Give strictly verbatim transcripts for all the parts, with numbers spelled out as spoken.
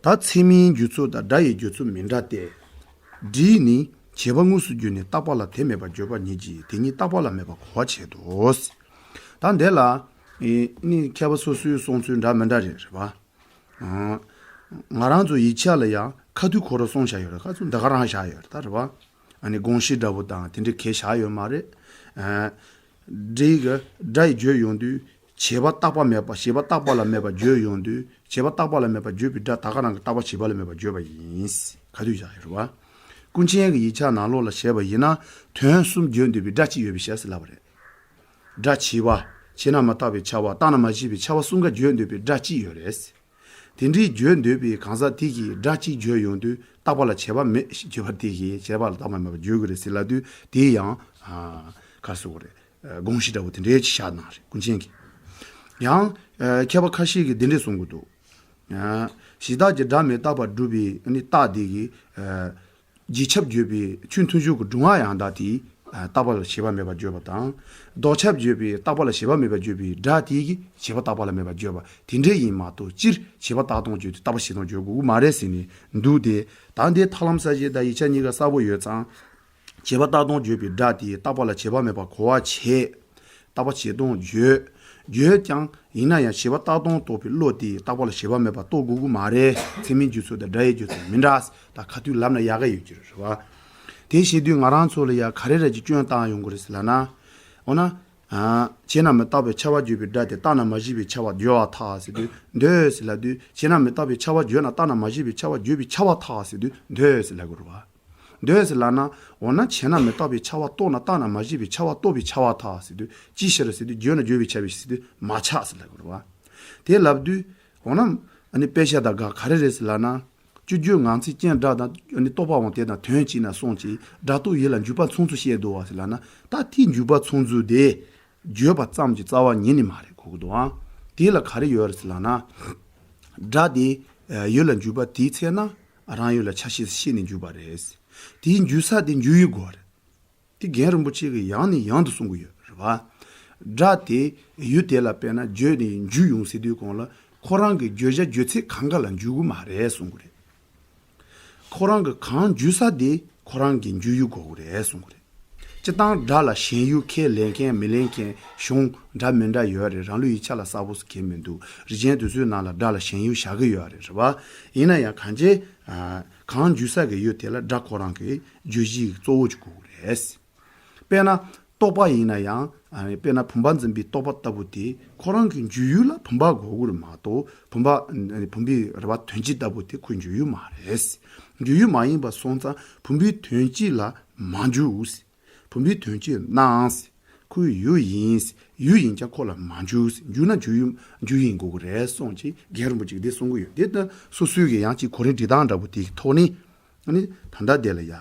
ད་ཚད་མིན་སྒྱུ་ཚུལ་དང་སྒྲ་ཡི་སྒྱུ་ཚུལ་མི་འདྲ་སྟེ། སྒྲས་ནི་བྱས་པ་དངོས་སུ་བརྗོད་ནས་རྟག་པ་ལ་དེ་མེད་པར་བརྗོད་པ་ཉིད་ཀྱིས་དེ་ཉིད་རྟག་པ་ལ་མེད་པར་གོ་བར་བྱེད་དོ། ད་འདི་ལ་ཨེ་ནི་མཁས་པ་སོ་སོའི་གསུང་ཚུལ་འདྲ་མི་འདྲ་རེད། རེད་པ། ཨ། ང་རང་ཚོ་ཡིག་ཆ་ལ་ཡང་ཁ་ཐུག་ཁོ་རང་གསུངས་བཞག་ཡོད་རེད། ཁ་ཚུགས་འདི་ག་རང་བཞག་ཡོད་རེད། ད་རེད་པ། ཨ་ནི་དགོངས་གཞི་འདྲ་པོ་དང་དེ་འདྲའི་གང་ཡང་བཞག་ཡོད་མ་རེད། ཨ། སྒྲའི་གི་སྒྲ་ཡི་བརྗོད་ཡོང་དུས་བྱས་པ་རྟག་པ་མེད་པ། བྱས་པ་རྟག་པ་ལ་མེད་པར་བརྗོད་ཡོང་དུས། བྱས་པ་རྟག་པ་ལ་མེད་པར་བརྗོད་པའི་སྒྲ་ད་ག་རང་གིས་རྟག་པ་བྱས་པ་ལ་མེད་པར་བརྗོད་པ་ཡིན། ཁ་ཐུག་བཞག་ཡོད་རེད་པ། ཀུན་མཁྱེན་གྱི་ཡིག་ཆ་ནང་ལོགས་ལ་བྱས་པ་ཡིན་ན་དོན་གསུམ་བརྗོད་འདོད་པའི་སྒྲ་གཅིག་ཡོད་པའི་ཕྱིར་ཟེར་ལབ་པ་རེད། སྒྲ་བྱས་པ། བྱས་ན་མི་རྟག་པའི་ཁྱབ་པ། རྟག་ན་མ་སྐྱེས་པའི་ཁྱབ་པ་གསུམ་ཀ་བརྗོད་འདོད་པའི་སྒྲ་གཅིག་ཡོད་རེད། དེ་འདྲའི་བརྗོད་འདོད་པའི་གང་ཟག་དེ་གིས་སྒྲ་གཅིག་བརྗོད་ཡོང་དུས་རྟག་པ་ལ་བྱས་པ་མེད་ཞེས་བརྗོད་པ་དེ་གིས་བྱས་པ་ལ་རྟག་པ་མེད་པར་བརྗོད་ཀྱི་རེད་ཟེར་ལབ་དུས་དེ་ཡང་ཨ་ག་རེ་ཟེར་དགོས་རེད། ཨ་དགོངས་གཞི་འདྲ་པོ་དེ་འདྲའི་ཅིག་བཞག་གནང་རེད། ཀུན་མཁྱེན་གྱིས། ཡང་ཨ་མཁས་པ་ཁ་ཤས་ཀྱིས་འདི་འདྲས་གསུང་གི་འདུག། ཨ་གཞི་བདག་གི་སྒྲ་མི་རྟག་པར་སྒྲུབ་པའི་ཨ་ནི་རྟགས་དེ་གིས་ཨ་རྗེས་ཁྱབ་བརྗོད་པའི་ཆོས་མཐུན་ཕྱོགས་ཀྱི་སྒྲུབ་ངག་ཡང་དག་དེས་ཨ་རྟག་པ་ལ་བྱས་པ་མེད་པར་བརྗོད་པ་དང་། ལྡོག་ཁྱབ་བརྗོད་པའི་རྟག་པ་ལ་བྱས་པ་མེད་པར་བརྗོད་པའི་སྒྲ་དེ་གིས་བྱས་པ་རྟག་པ་ལ་མེད་པར་བརྗོད་པ་དེ་འདྲ་ཡིན་མ་གཏོགས། སྤྱིར་བྱས་པ་རྟག་སྟོང་བརྗོད་དུས་རྟག་པ་བྱས་སྟོང་བརྗོད་དགོས་ཀྱི་མ་རེད་ཟེར་ནས་འདུག་སྟེ། ད་འདི་ཐབས་ལམ་གསལ་བྱེད་དང་ཡིག་ཆ་གཉིས་ཀ་གསལ་པོ་ཡོད་ཙང་། བྱས་པ་རྟག་སྟོང་བརྗོད་པའི་སྒྲ་དེས་རྟག་པ་ལ་བྱས་པ་མེད་པར་གོ་བར་བྱེད། རྟག་པ་བྱས་སྟོང་བརྗོད། བརྗོད་ཀྱང་ཡིན་ན་ཡང་བྱས་པ་རྟག་སྟོང་རྟོགས་པའི་བློ་དེས་རྟག་པ་ལ་བྱས་པ་མེད་པར་རྟོགས་དགོས་ཀྱི་མ་རེད། ཚད་མིན་སྒྱུ་ཚུལ་དང་སྒྲ་ཡི་སྒྱུ་ཚུལ་མི་འདྲ། ད་ཁ་ཐུག་ལབ་ན་ཡག་ག་ཡོད་ཀྱི་རེད་པ། དེ་བྱེད་དུས་ང་རང་ཚོ་ལ་ཡང་ག་རེ་རེ་ཅིག་སྐྱོན་བཏང་ཡོང་གི་རེད་ཟེར་ལབ་ན། འོ་ན། ཨ་བྱས་ན་མི་རྟག་པའི་ཁྱབ་པ་བརྗོད་པའི་སྒྲ་དེ་རྟག་ན་མ་སྐྱེས་པའི་ཁྱབ་པ་བརྗོད་པར་ཐལ་ཟེར་དུས་འདོད་ཟེར་ལབ་དུས། བྱས་ན་མི་རྟག་པའི་ཁྱབ་པ་བརྗོད་ན་རྟག་ན་མ་སྐྱེས་པའི་ཁྱབ་པ་བརྗོད་པའི་ཁྱབ་པར་ཐལ་ཟེར་དུས་འདོད་ཟེར་ལབ་དགོས་རེད་པ། འདོད་ཟེར་ལབ་ན། འོ་ན་བྱས་ན་མི་རྟག་པའི་ཁྱབ་པ་རྟོགས་ན་རྟག་ན་མ་སྐྱེས་པའི་ཁྱབ་པ་རྟོགས་པའི་ཁྱབ་པར་ཐལ་ཟེར་དུས། ཅིའི་ཕྱིར་ཟེར་དུས། བརྗོད་ན་བརྗོད་པའི་ཁྱབ་པའི་ཕྱིར་ཟེར་དུས་མ་ཁྱབ་ཟེར་ལབ་དགོས་རེད་པ། དེ་ལབ་དུས། འོ་ན། ཨ་ནི་དཔེ་ཆ་དང་འགལ་ག་རེ་རེད་ཟེར་ལབ་ན། སྤྱོད་བརྗོད་ངག་ཚིག་རྐྱེན་སྒྲ་དང་། ཨ་ནི་རྟོག་པའང་དེ་དང་དོན་གཅིག་ན་གསུངས་ཀྱི། སྒྲ་རྟོག་ཡིད་ལ་འཇུག་པ་མཚུངས་སུ་བཤད་འདུག་པ་ཟེར་ལབ་ན། ད་དེའི་འཇུག་པ་མཚུངས་ཚུལ་དེ། བརྗོད་པ་ཙམ་གྱི་རྩ་བ་ཉིད་ནི་མ་རེད་གོ་གི་འདུག་ཨང་། དེ་ལ་ག་རེ་ཡོད་རེད་ཟེར་ལབ་ན། སྒྲ་དེ་ཡིད་ལ་འཇུག་པ་དེའི་ཚེ་ན་རང་ཡུལ་ལ་ཆ་ཤས་ཤེས་ནས་འཇུག་པ་རེད། དེའི་འཇུག་ས་དེ་འཇུག་ཡུལ་དགོས་རེད། དེ་རྒན་རིན་པོ་ཆེ་གིས་ཡང་ནས་ཡང་དུ་གསུང་གི་ཡོད་རེད་པ། སྒྲ་དེ་ཡུལ་དེ་ལ་དཔེར་ན་བརྗོད་ནས་འཇུག་ཡོང་ཟེར་དུས་གོང་ལ་ཁོ་རང་གི་བརྗོད་བྱ་བརྗོད་ཚད་གང་ག་ལ་འཇུག་གི་མ་རེད་གསུང་གི་རེད། ཁོ་རང་གི་གང་འཇུག་ས་དེ་ཁོ་རང་གི་འཇུག་ཡུལ་དགོས་ཀྱི་རེད་གསུང་གི་རེད། སྤྱིར་བཏང་སྒྲ་ལ་ཞེན་ཡུལ་ཁས་ལེན་མཁན་མི་ལེན་མཁན་གཞུང་འདྲ་མི་འདྲ་ཡོད་རེད། རང་ལུགས་ཡིག་ཆ་ལ་གསལ་པོ་ཞིག་གང་ཡང་མི་འདུག་རིགས་ཅན་དེ་ཚོའི་ནང་ལ་སྒྲ་ལ་ཞེན་ཡུལ་བཞག་གི་ཡོད་རེད། རེད་པ། ཡིན་ན་ཡང་གང་ཅི། ཨ། གང་འཇུག་ས་གི་ཡུལ་དེ་ལ་སྒྲ་ཁོ་རང་གི་བརྗོད་གཞི་གཙོ་བོ་ཅིག་དགོས་ཀྱི་རེད། དཔེར་ན། རྟོག་པ་ཡིན་ན་ཡང་། ཨ་ནི་དཔེར་ན་བུམ་པ་འཛིན་པའི་རྟོག་པ་ལྟ་བུ་དེ་ཁོ་རང་གི་འཇུག་ཡུལ་ལ་བུམ་པ་དགོས་ཀྱི་རེད་མ་གཏོགས། བུམ་པ། ཨ་ནི་བུམ་པའི་རེད་པ། དོན་སྤྱི་ལྟ་བུ་དེ་ཁོའི་འཇུག་ཡུལ་མ་རེད། འཇུག་ཡུལ་མ་ཡིན་པ་སོང་ཙང་བུམ་པའི་དོན་སྤྱི་ལ་མ་འཇུག་བུམ་པའི་དོན་སྤྱི་སྣང་། ཁོའི་ཡུལ་ཡིན། ཡུལ་ཡིན་ཀྱང་ཁོ་ལ་མ་འཇུག་འཇུག་ན་འཇུག་ཡུལ། འཇུག་ཡིན་དགོས་ཀྱི་རེད་གསུངས་ཀྱི་རྒན་རིན་པོ་ཆེ་གིས་འདི་གསུང་གི་ཡོད། དེ་ལྟར་སོ་སོའི་གི་ཡང་ཅིག་གོ་རིམ་སྒྲིག་སྟངས་འདྲ་པོ་དེའི་ཐོག་ནས། ཨ་ནི་ད་ལྟ་དེ་ལ་ཡ།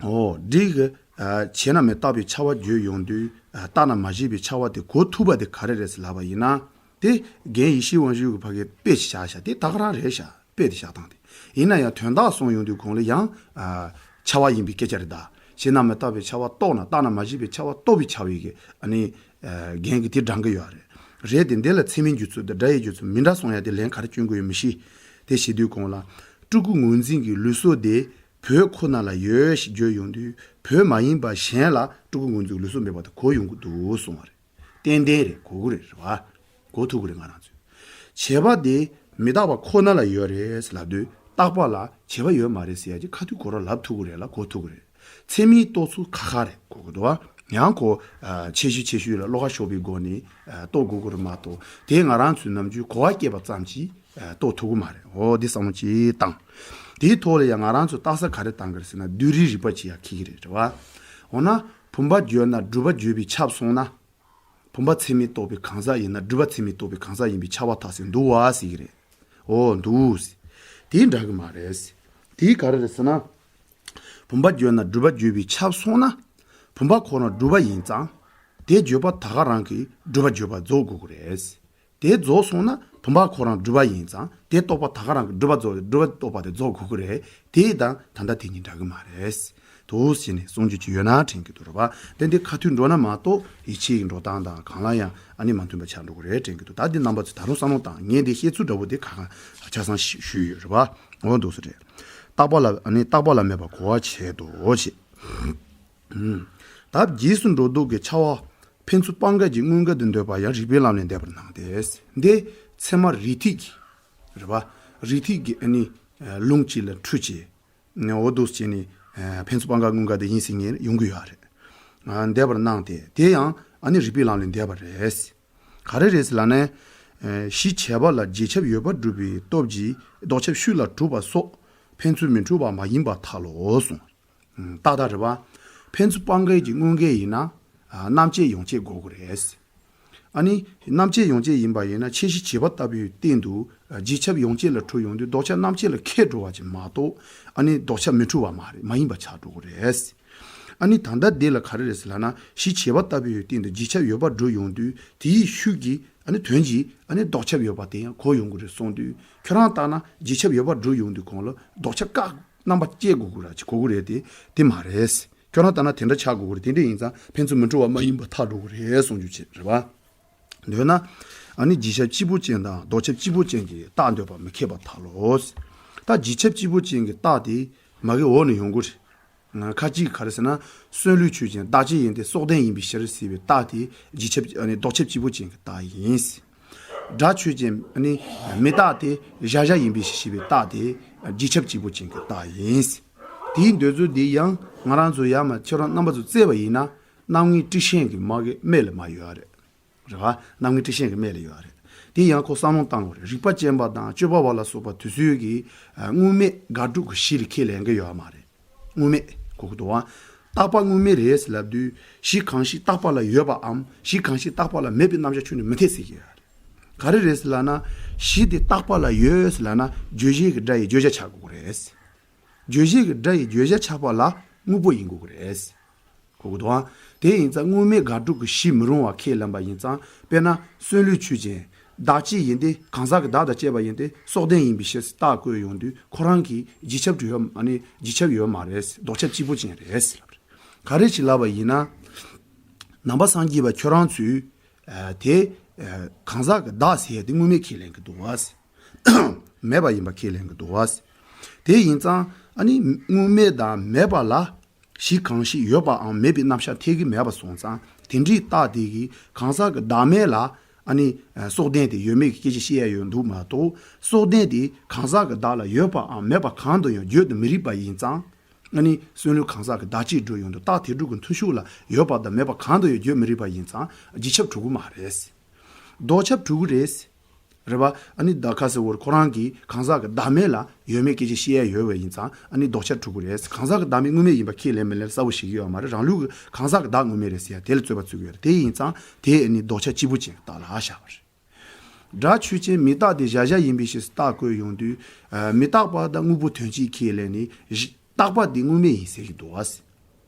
འོ། སྒྲའི་གི། ཨ། བྱས་ན་མི་རྟག་པའི་ཁྱབ་པ་བརྗོད་ཡོང་དུས། ཨ། རྟག་ན་མ་སྐྱེས་པའི་ཁྱབ་པ་དེ་གོ་ཐུབ་པ་དེ་ག་རེ་རེད་ཟེར་ལབ་པ་ཡིན་ན། དེ་རྒན་ཡེ་ཤེས་དབང་ཕྱུག་གིས་ཕ་གིར་དཔེ་ཞིག་བཞག་བཞག་དེ་ད་ག་རང་རེད་ཤག་དཔེ་དེ་བཞག་སྟངས་དེ། ཡིན་ན་ཡང་དོན་དག་གསུངས་ཡོང་དུས་གོང་ལ་ཡང་། ཨ། ཁྱབ་པ་ཡིན་པའི་སྐད་ཆ་རེད་ད། བྱས་ན་མི་རྟག་པའི་ཁྱབ་པ་རྟོགས་ན། རྟག་ན་མ་སྐྱེས་པའི་ཁྱབ་པ་རྟོགས་པའི་ཁྱབ་པའི་གི། ཨ་ནི། ཨ། རྒན་གྱིས་དེ་དྲངས་གི་ཡོད་རེད། རེད་དེ། འདི་ལ་ཚད་མིན་སྒྱུ་ཚུལ་དང་སྒྲ་ཡི་སྒྱུ་ཚུལ་མི་འདྲ་གསུང་ཡ་དེ་ལན་ག་རེ་སྐྱོན་གྱི་ཡོད་མི་ཤེས། དེ་བྱེད་དུས་གོང་ལ། སྤྲུལ་སྐུ་ངོས་འཛིན་གྱི་ལུགས་སྲོལ་དེ། བོད་ཁོ་ན་ལ་ཡོད་ཞེས་བརྗོད་ཡོང་དུས། བོད་མ་ཡིན་པ་གཞན་ལ་སྤྲུལ་སྐུ་ངོས་འཛིན་ལུགས་སྲོལ་མེད་པ་དེ་གོ་ཡོང་གི་འདུག་གསུང་བ་རེད། ཏན་ཏན་རེད། གོ་གི་རེད། རེད་པ། གོ་ཐུབ་ཀྱི་རེད་ང་རང་ཚོས། བྱས་པ་དེ་མི་རྟག་པ་ཁོ་ན་ལ་ཡོད་རེད་ལབ་དུས། རྟག་པ་ལ་བྱས་པ་ཡོད་མ་རེད་ཟེར་ཡ་ཅིག་ཁ་ཐུག་ཁོ་རང་ལབ་ཐུབ་ཀྱི་རེད་ལ། གོ་ཐུབ་ཀྱི་རེད། ཚད་མིན་རྟོགས་ཚུལ་ཁ་ཁ་རེད། གོ་གི་འདུག་པ། ཡང་ཁོ། ཨ། ཆེ་ཤོས་ཆེ་ཤོས་ལ་བློ་ཁ་ཤོར་བའི་སྒོ་ནས། ཨ། རྟོགས་དགོས་ཀྱི་རེད་མ་གཏོགས། དེ་ང་རང་ཚོའི་ནམ་རྒྱུན་གོ་བ་སྐྱེས་པ་ཙམ་གྱིས། ཨ། རྟོགས་ཐུབ་ཀྱི་མ་རེད། འོ། འདི་བསམ་བློ་ཅིག་བཏང་། དེའི་ཐོག་ལ་ཡང་ང་རང་ཚོས་རྟགས་གསལ་ག་རེ་བཏང་གི་རེད་ཟེར་ན། བསྡུས་རིགས་རིག་པ་ཅིག་ཡང་འཁྱེར་གྱི་རེད། རེད་པ། འོ་ན་བུམ་པ་བརྗོད་ན་སྒྲུབ་པ་བརྗོད་པས་ཁྱབ་སོང་ན། བུམ་པ་ཚད་མས་རྟོགས་པའི་གང་ཟག་ཡིན་ན་སྒྲུབ་པ་ཚད་མས་རྟོགས་པའི་གང་ཟག་ཡིན་པས་ཁྱབ་པར་ཐལ་ཟེར་འདུག་པ་ཟེར་གྱི་རེད། འོ་འདུག་ཟེར། དེ་འདྲ་གི་མ་རེད་ཟེར། དེ་ག་རེ་རེད་ཟེར་ན། བུམ་པ་བརྗོད་ན་སྒྲུབ་པ་བརྗོད་པས་ཁྱབ་སོང་ན། བུམ་པ་ཁོ་རང་སྒྲུབ་པ་ཡིན་ཙང་། དེ་བརྗོད་པ་ད་ག་རང་གིས་སྒྲུབ་པ་བརྗོད་པ་རྫོགས་དགོས་ཀྱི་རེད་ཟེར། དེ་རྫོགས་སོང་ན་བུམ་པ་ཁོ་རང་སྒྲུབ་པ་ཡིན་ཙང་དེ་རྟོགས་པ་ད་ག་རང་གི་སྒྲུབ་པ་རྫོགས། སྒྲུབ་པ་རྟོགས་པ་དེ་རྫོགས་དགོས་ཀྱི་རེད། དེ་དང་ད་ལྟ་དེ་གཉིས་འདྲ་གི་མ་རེད། འདུག་ཟེར་ནས་གསུང་རྒྱུ་ཅིག་ཡོད་ན་དྲན་གྱི་འདུག་རེད་པ། དེ་འདི་ཁ་ཐུག་འགྲོ་ན་མ་གཏོགས་ཡིད་ཆེས་ཀྱི་འགྲོ་སྟངས་དང་གང་ལ་ཡང་ཨ་ནི་མ་མཐུན་པ་ཆགས་འགྲོ་གི་རེད་དྲན་གྱི་འདུག་ད་འདི་རྣམ་པ་ཚོས་ད་རུང་བསམ་བློ་བཏང་། ངས་འདི་བཤད་ཚུལ་འདྲ་པོ་དེ་ཁ་ཁ་ཆ་ཚང་ཞུས་ཡོད་རེད་པ། འོ་འདུག་སེ་རེད། རྟག་པ་ལ་ཨ་ནི་རྟག་པ་ལ་མེད་པ་གོ་བར་བྱེད་དོ་ཞེས། ད་རྗེས་སུ་འགྲོ་ལྡོག་གི་ཁྱབ་པ་ཕན་ཚུན་སྤང་འགལ་གྱི་དངོས་འགལ་དུ་འདོད་པ་ཡང་རིགས་པའི་ལམ་ལས་འདས་པར་སྣང་སྟེ། འདི་ཚད་མ་རིགས་ཐིག་གི་རེད་པ། རིགས་ཐིག་གི་ཨ་ནི་ལུང་གཅིག་ལ་འཁྲུལ་བྱེད། འོ་འདུག་སེ་བྱས་ནས་ཕན་ཚུན་སྤང་འགལ་དངོས་འགལ་དེ་ཡིན་ཟེར་མཁན་ཡོང་གི་ཡོད་རེད། འདས་པར་སྣང་སྟེ་དེ་ཡང་ཨ་ནི་རིགས་པའི་ལམ་ལས་འདས་པ་རེད། ག་རེ་རེད་ཟེར་ལབ་ན། གཞི་བྱས་པ་ལ་རྗེས་ཁྱབ་ཡོད་པར་སྒྲུབ་པའི་སྟོབས་ཀྱིས་ལྡོག་ཁྱབ་ཤུགས་ལ་གྲུབ་པ་སོགས་ཕན་ཚུན་མི་འཁྲུལ་བ་མ་ཡིན་པར་ཐལ་ལོ་གསུངས། ཏག་ཏག་རེད་པ། ཕན་ཚུན་སྤང་འགལ་གྱི་དངོས་འགལ་ཡིན་ན། རྣམ་བཅད་ཡོངས་བཅད་དགོས་ཀྱི་རེད། ཨ་ནི་རྣམ་བཅད་ཡོངས་བཅད་ཡིན་པ་ཡིན་ན་ཁྱད་གཞི་བྱས་པ་ལྟ་བུའི་སྟེང་དུ་རྗེས་ཁྱབ་ཡོངས་བཅད་ལ་འཁྲུལ་ཡོང་དུས་ལྡོག་ཁྱབ་རྣམ་བཅད་ལ་ཁྱད་འགྲོ་བ་ཅིག་མ་གཏོགས་ཨ་ནི་ལྡོག་ཁྱབ་མི་འཁྲུལ་བ་མ་རེད། མ་ཡིན་པ་ཆགས་འགྲོ་གི་རེད། ཨ་ནི་ད་ལྟ་འདི་ལ་ག་རེ་རེད་ཟེར་ལབ་ན་གཞི་བྱས་པ་ལྟ་བུའི་སྟེང་དུ་རྗེས་ཁྱབ་ཡོད་པར་སྒྲུབ་ཡོང་དུས་དེའི་ཤུགས་ཀྱིས་ཨ་ནི་དོན་གྱིས་ཨ་ནི་ལྡོག་ཁྱབ་ཡོད་པ་དེ་ཡང་གོ་ཡོང་གི་རེད་གསུངས་དུས་ཁྱོད་རང་ལྟར་ན་རྗེས་ཁྱབ་ཡོད་པར་སྒྲུབ་ཡོང་དུས་གོང་ལ་ལྡོག་ཁྱབ་བཀག་རྣམ་པ་བཅད་དགོས་ཀྱི་ར་ཅིག་གོ་གི་རེད་དེ་དེ་མ་རེད། ཁྱོད་རང་ལྟར་ན་དེ་འདྲ་ཆགས་དགོས་ཀྱི་རེད། དེ་འདྲ་ཡིན་ཙང་ཕན་ཚུན་མི་འཁྲུལ་བ་མ་ཡིན་པ་ཐལ་འགྲོ་གི་རེད་གསུང་རྒྱུ་ཅིག་རེད་པ། འདོད་ན། ཨ་ནི་རྗེས་ཁྱབ་གཅིག་པུ་ཅན་དང་ལྡོག་ཁྱབ་གཅིག་པུ་ཅན་གྱི་རྟགས་འདོད་པ་མི་ཁེགས་པར་ཐལ་ལོ། ད་རྗེས་ཁྱབ་གཅིག་པུ་ཅན་གྱི་རྟགས་དེ་མ་གི་འོག་ནས་ཡོང་གི་རེད། ཁ་ཅིག་ག་རེ་ཟེར་ན། སོན་ལུས་ཆོས་ཅན་བདག་གཅིག་ཡིན་ཏེ་སྲོག་ལྡན་ཡིན་པའི་ཕྱིར་ཟེར་བའི་རྟགས་དེ་རྗེས་ཁྱབ་ཨ་ནི་ལྡོག་ཁྱབ་གཅིག་པུ་ཅན་གྱི་རྟགས་ཡིན། སྒྲ་ཆོས་ཅན་ཨ་ནི་མི་རྟག་སྟེ་གཞལ་བྱ་ཡིན་པའི་ཕྱིར་ཞེས་པའི་རྟགས་དེ་རྗེས་ཁྱབ་གཅིག་པུ་ཅན་གྱི་རྟགས་ཡིན། དེའི་འདོད་ཚུལ་འདི་ཡང་ང་རང་ཚོ་ཡར་མར་ཁྱོད་རང་རྣམ་པ་ཚོ་བཙལ་བ་ཡིན་ན་རྣམ་ངེས་ཊཱིཀ་ཆེན་གྱི་མ་གི་སྨད་ལ་མར་ཡོད་རེད། རེད་པ། རྣམ་ངེས་ཊཱིཀ་ཆེན་གྱི་སྨད་ལ་ཡོད་རེད། དེ་ཡང་ཁོ་བསམ་བློ་བཏང་དགོས་རེད། རིགས་པ་ཅན་པ་དང་དཔྱོད་པ་བ་ལ་སོགས་པ་དེ་ཚོའི་གི་དངོས་མེད་དགག་སྒྲུབ་ཀྱི་གཞི་ལ་ཁས་ལེན་གྱི་ཡོད་མ་རེད། དངོས་མེད་གོ་གི་འདུག་ཨ། རྟག་པ་དངོས་མེད་རེད་ཟེར་ལབ་དུས་གཞི་གང་ཞིག་རྟག་པ་ལ་ཡོད་པའམ་གཞི་གང་ཞིག་རྟག་པ་ལ་མེད་པའི་རྣམ་གཞག་ཁྱོན་ནས་མི་འཐད་ཟེར་གྱི་ཡོད་རེད། ག་རེ་རེད་ཟེར་ལབ་ན་གཞི་དེ་རྟག་པ་ལ་ཡོད་ཟེར་ལབ་ན་བརྗོད་བྱེད་ཀྱི་སྒྲ་ཡི་བརྗོད་བྱ་ཆགས་དགོས་ཀྱི་རེད། བརྗོད་བྱེད་ཀྱི་སྒྲ་ཡི་བརྗོད་བྱ་ཆགས་པ་ལ་དངོས་པོ་ཡིན་དགོས་ཀྱི་རེད། གོ་གི་འདུག་ཨ། དེ་ཡིན་ཙང་དངོས་མེད་དགག་སྒྲུབ་ཀྱི་གཞི་མི་རུང་བ་ཁས་ལེན་པ་ཡིན་ཙང་དཔེར་ན་སོན་ལུས་ཆོས་ཅན། བདག་གཅིག་ཡིན་ཏེ་གང་ཟག་གི་བདག་དང་བཅས་པ་ཡིན་ཏེ་སྲོག་ལྡན་ཡིན་པའི་ཕྱིར་རྟགས་བཀོད་ཡོང་དུས་ཁོ་རང་གི་རྗེས་ཁྱབ་ཡོད་ཨ་ནི་རྗེས་ཁྱབ་ཡོད་མ་རེད། ལྡོག་ཁྱབ་གཅིག་པུ་ཅན་རེད་ཟེར་ལབ་རེད། ག་རེ་ཞིག་ལབ་པ་ཡིན་ན། ནང་པ་སངས་རྒྱས་པ་ཁྱོད་རང་ཚོས། ཨ། དེ། ཨ། གང་ཟག་གི་བདག་ཟེར་ཡ་དེ་དངོས་མེད་ཁས་ལེན་གྱི་འདུག་བ། མེད་པ་ཡིན་པ་ཁས་ལེན་གྱི་འདུག་བ། དེ་ཡིན་ཙང་ཨ་ནི་དངོས་མེད་དང་མེད་པ་ལ་གཞི་གང་ཞིག་ཡོད་པའམ་མེད་པའི་རྣམ་གཞག་འཐད་ཀྱི་མེད་པ་སོང་ཙང་དེ་འདྲའི་རྟགས་དེ་གིས་གང་ཟག་གི་བདག་མེད་ལ་ཨ་ནི་སྲོག་ལྡན་དེ་ཡོད་མེད་ཀྱི་སྐད་ཆ་བཤད་ཡ་ཡོད་འདུག་མ་གཏོགས་སྲོག་ལྡན་དེ་གང་ཟག་གི་བདག་ལ་ཡོད་པའམ་མེད་པ་གང་དུ་ཡང་བརྗོད་དུ་མི་རིགས་པ་ཡིན་ཙང་། ཨ་ནི་སོན་ལུས་གང་ཟག་གི་བདག་གཅིག་འགྲོ་ཡོང་དུས་རྟགས་དེ་དྲུག་གི་མཐུན་ཕྱོགས་ལ་ཡོད་པ་དང་མེད་པ་གང་དུ་ཡང་བརྗོད་མི་རིགས་པ་ཡིན་ཙང་རྗེས་ཁྱབ་གྲུབ་ཀྱི་མ་རེད། ལྡོག་ཁྱབ་གྲུབ་ཀྱི་རེད། རེད་པ། ཨ་ནི་ད་ཁ་སེ་བོར་ཁོ་རང་གིས་གང་ཟག་གི་བདག་མེད་ལ་ཡོད་མེད་སྐད་ཆ་བཤད་ཡ་ཡོད་པ་ཡིན་ཙང་ཨ་ནི་ལྡོག་ཁྱབ་གྲུབ་ཀྱི་རེད། གང་ཟག་གི་བདག་མེད་དངོས་མེད་ཡིན་པ་ཁས་ལེན་མི་ལེན་གསལ་པོ་ཞིག་ཡོད་མ་རེད། རང་ལུགས་ཀྱི་གང་ཟག་གི་བདག་དངོས་མེད་རེད་ཟེར་ཡ་དེ་ལ་རྩོད་པ་རྩོད་ཀྱི་ཡོད་རེད། དེ་ཡིན་ཙང་དེ་ཨ་ནི་ལྡོག་ཁྱབ་གཅིག་པུ་ཅན་རྟགས་ལ་བཞག་པ་རེད། སྒྲ་ཆོས་ཅན་མི་རྟག་སྟེ་གཞལ་བྱ་ཡིན་པའི་ཕྱིར་རྟགས་བཀོད་ཡོང་དུས། ཨ། མི་རྟག་པ་དང་དངོས་པོ་དོན་གཅིག་ཁས་ལེན་ནས་གཞི་རྟག་པ་དེ་དངོས་མེད་ཡིན་ཟེར་གྱི་འདུག་བ།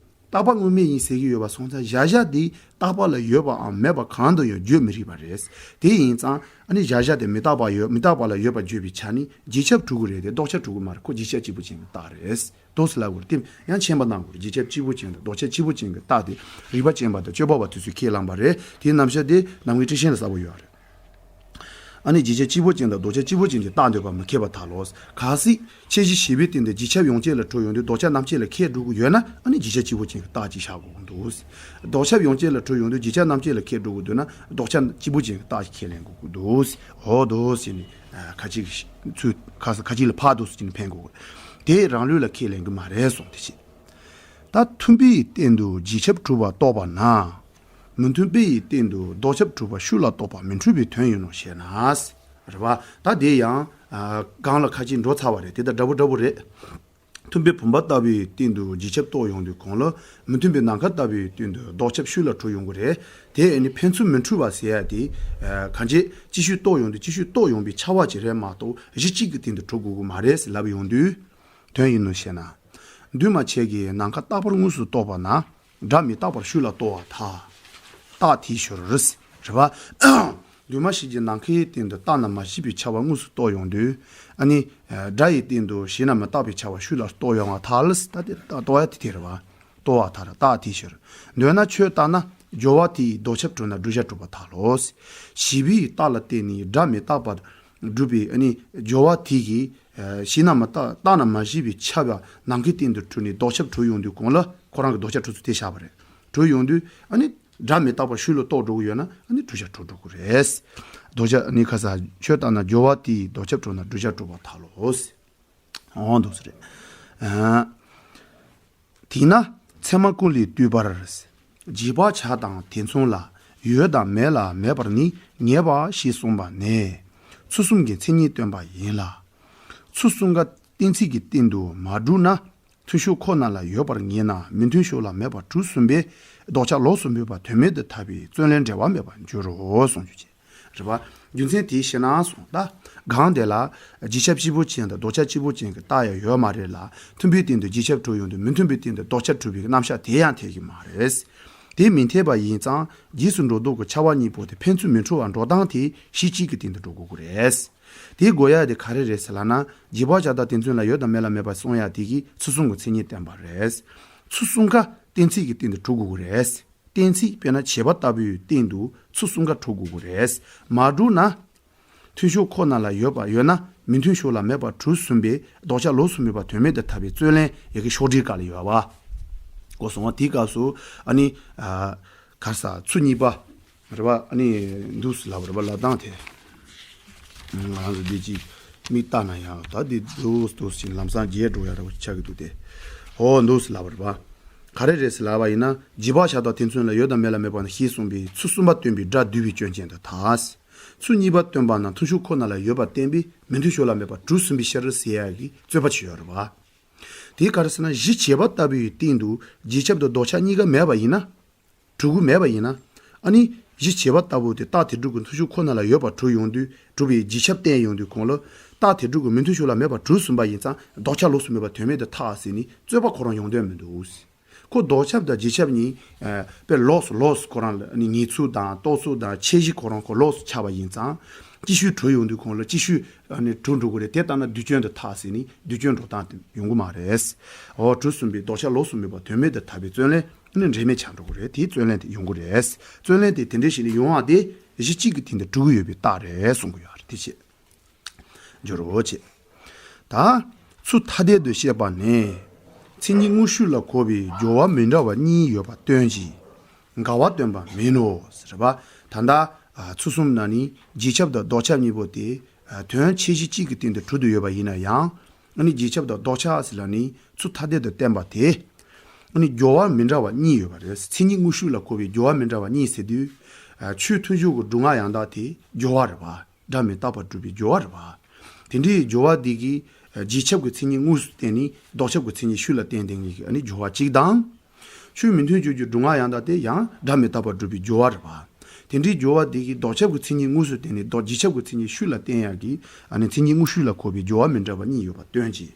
རྟག་པ་དངོས་མེད་ཡིན་ཟེར་གྱི་ཡོད་པ་སོང་ཙང་གཞལ་བྱ་དེ་རྟག་པ་ལ་ཡོད་པའམ་མེད་པ་གང་དུ་ཡང་བརྗོད་མི་རིགས་པ་རེད། དེ་ཡིན་ཙང་ཨ་ནི་གཞལ་བྱ་དེ་མི་རྟག་པ་ཡོད་མི་རྟག་པ་ལ་ཡོད་པར་བརྗོད་པའི་ཆ་ནས་རྗེས་ཁྱབ་གྲུབ་ཀྱི་རེད་དེ་ལྡོག་ཁྱབ་གྲུབ་ཀྱི་མ་རེད། ཁོ་རྗེས་ཁྱབ་གཅིག་པུ་ཅན་གྱི་རྟགས་རེད། འདུག་སེ་ལབ་དགོས་རེད། དེ་ཡང་མཁྱེན་པ་གནང་དགོས་རེད། རྗེས་ཁྱབ་གཅིག་པུ་ཅན་དང་ལྡོག་ཁྱབ་གཅིག་པུ་ཅན་གྱི་རྟགས་དེ་རིགས་པ་ཅན་པ་དང་དཔྱོད་པ་བ་དེ་ཚོས་ཁས་བླངས་པ་རེད། དེའི་རྣམ་གཞག་དེ་རྣམ་ངེས་ཊཱིཀ་ཆེན་ལ་གསལ་པོ་ཡོད་རེད། ཨ་ནི་རྗེས་ཁྱབ་གཅིག་པུ་ཅན་དང་ལྡོག་ཁྱབ་གཅིག་པུ་ཅན་གྱི་རྟགས་འདོད་པ་མི་ཁེགས་པར་ཐལ་ལོ། གལ་སྲིད་ཁྱད་གཞི་བྱས་པའི་སྟེང་དུ་རྗེས་ཁྱབ་ཡོངས་གཅོད་ལ་འཁྲུལ་ཡོང་དུས་ལྡོག་ཁྱབ་རྣམ་བཅད་ལ་ཁས་འགྲོ་གི་ཡོད་ན་ཨ་ནི་རྗེས་ཁྱབ་གཅིག་པུ་ཅན་གྱི་རྟགས་ཅིག་བཞག་དགོས་ཀྱི་འདུག་ལྡོག་ཁྱབ་ཡོངས་གཅོད་ལ་འཁྲུལ་ཡོང་དུས་རྗེས་ཁྱབ་རྣམ་བཅད་ལ་ཁས་འགྲོ་གི་འདུག་ན་ལྡོག་ཁྱབ་གཅིག་པུ་ཅན་གྱི་རྟགས་ཤིག་ཁས་ལེན་དགོས་ཀྱི་འདུག་འོ་འདུག་ཟེར་ནས་ཁ་ཅིག་ཚུལ་ཁ་ས་ཁ་ཅིག་ལ་ཕར་འདུག་ཟེར་ནས་འཕེན་དགོས། དེ་རང་ལུགས་ལ་ཁས་ལེན་གྱི་མ་རེད་གསུངས་ཏེ་བྱས། ད་མཐུན་དཔེ་ཡི་སྟེང་དུ་རྗེས་ཁྱབ་གྲུབ་པ་རྟོགས་པ་ན། མི་མཐུན་དཔེ་ཡི་སྟེང་དུ་ལྡོག་ཁྱབ་གྲུབ་པ་ཤུགས་ལ་རྟོགས་པ་མི་འཁྲུལ་བའི་དོན་ཡིན་ནོ་ཞེ་ན། རེད་པ། ད་དེ་ཡང་། ཨ། སྒང་ལ་ཁ་ཅིག་འགྲོ་ཚར་བ་རེད། དེ་དང་འདྲ་པོ་འདྲ་པོ་རེད། མཐུན་དཔེ་བུམ་པ་ལྟ་བུའི་སྟེང་དུ་རྗེས་ཁྱབ་རྟོགས་ཡོང་དུས་གོང་ལ་མི་མཐུན་དཔེ་ནམ་མཁའ་ལྟ་བུའི་སྟེང་དུ་ལྡོག་ཁྱབ་ཤུགས་ལ་གྲུབ་ཡོང་གི་རེད། དེ་ཨ་ནི་ཕན་ཚུན་མི་འཁྲུལ་བ་ཟེར་ཡ་དེ། ཨ། གང་ཅི་ཅིག་ཤུགས་རྟོགས་ཡོང་དུས་ཅིག་ཤུགས་རྟོགས་ཡོང་པའི་ཁྱབ་པ་ཅིག་རེད་མ་གཏོགས་གཞི་གཅིག་གི་སྟེང་དུ་གྲུབ་དགོས་ཀྱི་མ་རེད་ཟེར་ལབ་ཡོང་དུས། དོན་ཡིན་ནོ་ཞེ་ན། འདུས་མ་བྱས་ཀྱི་ནམ་མཁའ་རྟག་པར་དངོས་སུ་རྟོགས་པ་ན། སྒྲ་མི་རྟག་པར་ཤུགས་ལ་རྟོགས་པར་ཐལ། རྟགས་དེའི་ཕྱིར། རེད་པ། འདུས་མ་བྱས་ཀྱི་ནམ་མཁའི་སྟེང་དུ་རྟག་ན་མ་ཤེས་པའི་ཁྱབ་པ་དངོས་སུ་རྟོགས་ཡོང་དུས། ཨ་ནི། སྒྲ་ཡི་སྟེང་དུ་ཞེ་ན་མི་རྟག་པའི་ཁྱབ་པ་ཤུགས་ལ་རྟོགས་ཡོང་བར་ཐལ། ད་དེ་རྟགས་རྟོགས་ཡ་དེ་དེ་རེད་པ། ལྟོ་བ་ཐར། རྟགས་དེའི་ཕྱིར། འདོད་ན་ཆོས་བརྟགས་ན། སྦྱོར་བ་དེ་ཡིས་ལྡོག་ཁྱབ་གྲུབ་ན་བསྒྲུབ་བྱ་གྲུབ་པར་ཐལ་ལོ། བྱས་པའི་རྟགས་ལ་བརྟེན་ནས་སྒྲ་མི་རྟག་པར་སྒྲུབ་པའི་ཨ་ནི་སྦྱོར་བ་དེ་གིས་ཤེས་ན་མི་རྟག་བརྟགས་ན་མ་ཤེས་པའི་ཁྱབ་པ་ནམ་མཁའི་སྟེང་དུ་གྲུབ་ནས་ལྡོག་ཁྱབ་གྲུབ་ཡོང་དུས་གོང་ལ་ཁོ་རང་གི་ལྡོག་ཁྱབ་གྲུབ་ཚུལ་དེ་བཞག་པ་རེད། གྲུབ་ཡོང་དུས་ཨ་ནི་སྒྲ་མི་རྟག་པར་ཤུགས་ལ་རྟོགས་འགྲོ་གི་ཡོད་ན་ཨ་ནི་བསྒྲུབ་བྱ་གྲུབ་འགྲོ་གི་རེད། ལྡོག་བྱ་ཨ་ནི་ཁ་ས་ཆོས་བརྟགས་ན་སྦྱོར་བ་དེ་ཡིས་ལྡོག་ཁྱབ་གྲུབ་ན་བསྒྲུབ་བྱ་གྲུབ་པར་ཐལ་ལོ། འོ་འདུག་སེ་རེད། ཨ། དེས་ན་ཚད་མ་ཀུན་ལས་བཏུས་པར། རྗེས་དཔག་བྱ་དང་དེ་མཚུངས་ལ། ཡོད་དང་མེད་ལ་མེད་པར་ནི་ངེས་པ་ཞེས་གསུངས་པ་ནས། ཚུལ་གསུམ་གྱི་མཚན་ཉིད་སྟོན་པ་ཡིན་ལ། ཚུལ་གསུམ་ཀ་གཏན་ཚིགས་ཀྱི་སྟེང་དུ་མ་གྲུབ་ན། མཐུན་ཕྱོགས་ཁོ་ན་ལ་ཡོད་པར་ངེས་ན་མི་མཐུན་ཕྱོགས་ལ་མེད་པར་གྲུབ་ཟིན་པས་ལྡོག་ཆ་ལོགས་སུ་སྨོས་པ་དོན་མེད་དུ་ཐལ་བའི་རྩོད་ལན་འབྲེལ་བ་མེད་པར་འགྱུར་རོ་གསུངས་རྒྱུ་བྱས། རེད་པ། རྒྱུ་མཚན་དེའི་ཕྱིར་ན་གསུངས་ད། གང་དེ་ལ་རྗེས་ཁྱབ་གཅིག་པུ་ཅན་དང་ལྡོག་ཆ་གཅིག་པུ་ཅན་གྱི་རྟགས་ཡང་ཡོད་མ་རེད་ལ། མཐུན་པའི་སྟེང་དུ་རྗེས་ཁྱབ་གྲུབ་ཡོང་དུས་མི་མཐུན་པའི་སྟེང་དུ་ལྡོག་ཆ་གྲུབ་པའི་རྣམ་གཞག་དེ་ཡང་འཐད་ཀྱི་མ་རེད། དེ་མི་འཐད་པ་ཡིན་ཙང་རྗེས་སུ་འགྲོ་ལྡོག་གི་ཁྱབ་པ་གཉིས་པོ་དེ་ཕན་ཚུན་མི་འཁྲུལ་བར་འགྲོ་སྟངས་དེ་གཞི་གཅིག་གི་སྟེང་དུ་འགྲོ་དགོས་ཀྱི་རེད། དེ་དགོས་ཡ་དེ་ག་རེ་རེད་ཟེར་ལབ་ན། རྗེས་དཔག་བྱ་དང་དེ་མཚུངས་ལ་ཡོད་དང་མེད་ལ་མེད་པ་གསུངས་ཡ་དེ་གིས་ཚུལ་གསུམ་གྱི་མཚན་ཉིད་བསྟན་པ་རེད། ཚུལ་གསུམ་ཀ་གཏན་ཚིགས་ཀྱི་སྟེང་དུ་གྲུབ་དགོས་ཀྱི་རེད། གཏན་ཚིགས་དཔེར་ན་བྱས་པ་ལྟ་བུའི་སྟེང་དུ་ཚུལ་གསུམ་ཀ་གྲུབ་དགོས་ཀྱི་རེད། མ་གྲུབ་ན། མཐུན་ཕྱོགས་ཁོ་ན་ལ་ཡོད་པ་ཡོད་ན་མི་མཐུན་ཕྱོགས་ལ་མེད་པར་གྲུབ་ཟིན་པས་ལྡོག་ཆ་ལོགས་སུ་སྨོས་པ་དོན་མེད་དུ་ཐལ་བའི་རྩོད་ལན་ཡ་གི་ཕྱོགས་སྒྲིག་ག་ལ་ཡོད་པ། གོ་སོང་བ་དེའི་སྐབས་སུ་ཨ་ནི། གར་ས་ཚུལ་གཉིས་པ། རེད་པ། ཨ་ནི་འདུག་སེ་ལབ་པ་རེད་པ། ལབ་སྟངས་དེ། ང་རང་ཚོ་འདི་ཅིག་མིག་ལྟ་ན་ཡང་ད་འདི་འདུག་འདུག་ཅིག་ལམ་སང་བརྗེད་འགྲོ་ཡ་འདྲ་པོ་ཆགས་ཀྱི་འདུག་སྟེ། ཧོ་འདུག་སེ་ལབ་པ་རེད་པ། ག་རེ་རེད་ཟེར་ལབ་པ་ཡིན་ན། རྗེས་དཔག་བྱ་དང་དེ་མཚུངས་ལ་ཡོད་དང་མེད་ལ་མེད་པ་ནི་ཞེས་གསུངས་པའི་ཚུལ་གསུམ་པ་སྟོན་པའི་སྒྲ་བསྡུས་པའི་སྐྱོན་ཅན་དུ་ཐལ། ཚུལ་གཉིས་པ་སྟོན་པ་ན་མཐུན་ཕྱོགས་ཁོ་ན་ལ་ཡོད་པར་བསྟན་པས་མི་མཐུན་ཕྱོགས་ལ་མེད་པར་གྲུབ་ཟིན་པའི་ཕྱིར་ཟེར་ཡ་གི་རྩོད་པ་ཅིག་ཡོད་རེད་པ། དེ་ག་རེ་ཟེར་ན་གཞི་བྱས་པ་ལྟ་བུའི་སྟེང་དུ་རྗེས་ཁྱབ་དང་ལྡོག་ཆ་གཉིས་ཀ་མེད་པ་ཡིན་ན། གྲུབ་ཀྱི་མེད་པ་ཡིན་ན། ཨ་ནི། གཞི་བྱས་པ་ལྟ་བུ་དེ་རྟགས་དེ་དྲུག་གི་མཐུན་ཕྱོགས་ཁོ་ན་ལ་ཡོད་པར་གྲུབ་ཡོང་དུས་གྲུབ་པའི་རྗེས་ཁྱབ་བསྟན་ཡོང་དུས་གོང་ལ། རྟགས་དེ་དྲུག་གི་མི་མཐུན་ཕྱོགས་ལ་མེད་པར་གྲུབ་ཟིན་པ་ཡིན་ཙང་ལྡོག་ཆ་ལོགས་སུ་སྨོས་པ་དོན་མེད་དུ་ཐལ་ཟེར་ནས་རྩོད་པ་ཁོ་རང་ཡོང་དོན་མི་འདུག་ཁོ་ལྡོག་ཁྱབ་དང་རྗེས་ཁྱབ་གཉིས། ཨ། དཔེ་ལོགས་སུ་ལོགས་སུ་ཁོ་རང་ལ་ནི་ངེས་ཚུལ་དང་རྟོགས་ཚུལ་དང་ཁྱད་གཞི་ཁོ་རང་ཁོ་ལོགས་སུ་ཆགས་པ་ཡིན་ཙང་། ཅིག་ཤོས་གྲུབ་ཡོང་དུས་གོང་ལ་ཅིག་ཤོས་ཨ་ནི་གྲུབ་འགྲོ་གི་རེད། དེ་ལྟར་ན་བསྡུས་སྐྱོན་དུ་ཐལ་ཟེར་ནས་བསྡུས་སྐྱོན་འགྲོ་སྟངས་དེ་ཡོང་གི་མ་རེད། འོ་གྲུབ་ཟིན་པའི་ལྡོག་ཆ་ལོགས་སུ་སྨོས་པ་དོན་མེད་དུ་ཐལ་བའི་རྩོད་ལན་ཨ་ནི་འབྲེལ་མེད་ཆགས་འགྲོ་གི་རེད། དེའི་རྩོད་ལན་དེ་ཡོང་གི་རེད། རྩོད་ལན་དེ་དེ་འདྲའི་ཞིག་ནས་ཡོང་བ་དེ་གཞི་གཅིག་གི་སྟེང་དུ་གྲུབ་ཀྱི་ཡོད་པའི་རྟགས་རེད་གསུང་གི་ཡོད་རེད། དེ་བྱས། འགྱུར་རོ་བྱེད། ད། ཚུལ་ཐ་དད་དུ་བཤད་པ་ནི། མཚན་ཉིད་དངོས་ཤུགས་ལ་གོ་བའི་སྦྱོར་བ་མི་འདྲ་བ་གཉིས་ཡོད་པ་སྟོན་གྱི། འགལ་བ་སྟོན་པ་མིན་ནོ། ཟེར་བ། ད་ལྟ། ཚུལ་གསུམ་ན་ནི་རྗེས་ཁྱབ་དང་ལྡོག་ཁྱབ་གཉིས་པོ་དེ། དོན་ཁྱད་གཞི་གཅིག་གི་སྟེང་དུ་གྲུབ་ཏུ་ཡོད་པ་ཡིན་ན་ཡང་། ཨ་ནི་རྗེས་ཁྱབ་དང་ལྡོག་ཁྱབ་ཟེར་ལ་ནི་ཚུལ་ཐ་དད་དུ་བསྟན་པ་དེ། ཨ་ནི་སྦྱོར་བ་མི་འདྲ་བ་གཉིས་ཡོད་པ་རེད། མཚན་ཉིད་དངོས་ཤུགས་ལ་གོ་བའི་སྦྱོར་བ་མི་འདྲ་བ་གཉིས་ཟེར་དུས། ཆོས་མཐུན་ཕྱོགས་ཀྱི་སྒྲུབ་ངག་ཡང་དག་དེ་སྦྱོར་བ་རེད་པ། སྒྲ་མི་རྟག་པར་སྒྲུབ་པའི་སྦྱོར་བ་རེད་པ། དེ་འདྲའི་སྦྱོར་བ་འདི་གིས་རྗེས་ཁྱབ་ཀྱི་མཚན་ཉིད་དངོས་སུ་བསྟན་ནས་ལྡོག་ཁྱབ་ཀྱི་མཚན་ཉིད་ཤུགས་ལ་བསྟན་བསྟན་གྱི་ཨ་ནི་སྦྱོར་བ་གཅིག་དང་། ཆོས་མི་མཐུན་ཕྱོགས་ཀྱི་སྒྲུབ་ངག་ཡང་དག་དེ་ཡང་སྒྲ་མི་རྟག་པར་སྒྲུབ་པའི་སྦྱོར་བ་རེད་པ། དེ་འདྲའི་སྦྱོར་བ་འདི་གིས་ལྡོག་ཁྱབ་ཀྱི་མཚན་ཉིད་དངོས་སུ་བསྟན་ནས་ལྡོག་རྗེས་ཁྱབ་ཀྱི་མཚན་ཉིད་ཤུགས་ལ་བསྟན་ཡག་གི་ཨ་ནི་མཚན་ཉིད་དངོས་ཤུགས་ལ་གོ་བའི་སྦྱོར་བ་མི་འདྲ་བ་གཉིས་ཡོད་པ་སྟོན་གྱི།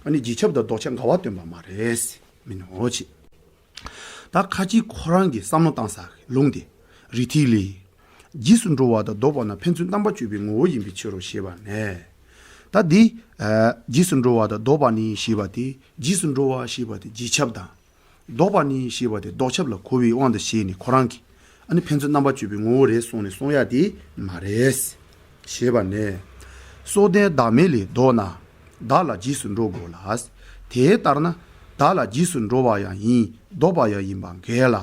ཨ་ནི་རྗེས་ཁྱབ་དང་ལྡོག་ཁྱབ་འགལ་བ་སྟོན་པ་མ་རེད། མིན་ནོ་ཅེས། ད་ཁ་ཅིག་ཁོ་རང་གི་བསམ་བློ་བཏང་ས་ལུང་དེ། རིགས་མཐུན་ལས། རྗེས་སུ་འགྲོ་བ་དང་ལྡོག་པ་ན་ཕན་ཚུན་རྣམ་པ་གཅོད་པའི་ངོ་བོ་ཡིན་པའི་ཕྱིར་རོ་ཞེས་པ་ནས། ད་འདི། རྗེས་སུ་འགྲོ་བ་དང་ལྡོག་པ་ནི་ཞེས་པ་དེ་རྗེས་སུ་འགྲོ་བ་ཞེས་པ་དེ་རྗེས་ཁྱབ་དང་། ལྡོག་པ་ནི་ཞེས་པ་དེ་ལྡོག་ཁྱབ་ལ་གོ་བའི་དབང་དུ་བྱས་ནས་ཁོ་རང་གིས་ཨ་ནི་ཕན་ཚུན་རྣམ་པ་གཅོད་པའི་ངོ་བོ་རེད་གསུངས་ནས་གསུང་ཡ་དེ་མ་རེད། ཞེས་པ་ནས། སྲོག་ལྡན་བདག་མེད་ལས་ལྡོག་ན། བདག་ལ་རྗེས་སུ་འགྲོ་དགོས་ལ། དེ་ལྟར་ན། བདག་ལ་རྗེས་སུ་འགྲོ་བ་ཡང་ཡིན་ལྡོག་པ་ཡང་ཡིན་པ་འགལ་ལ།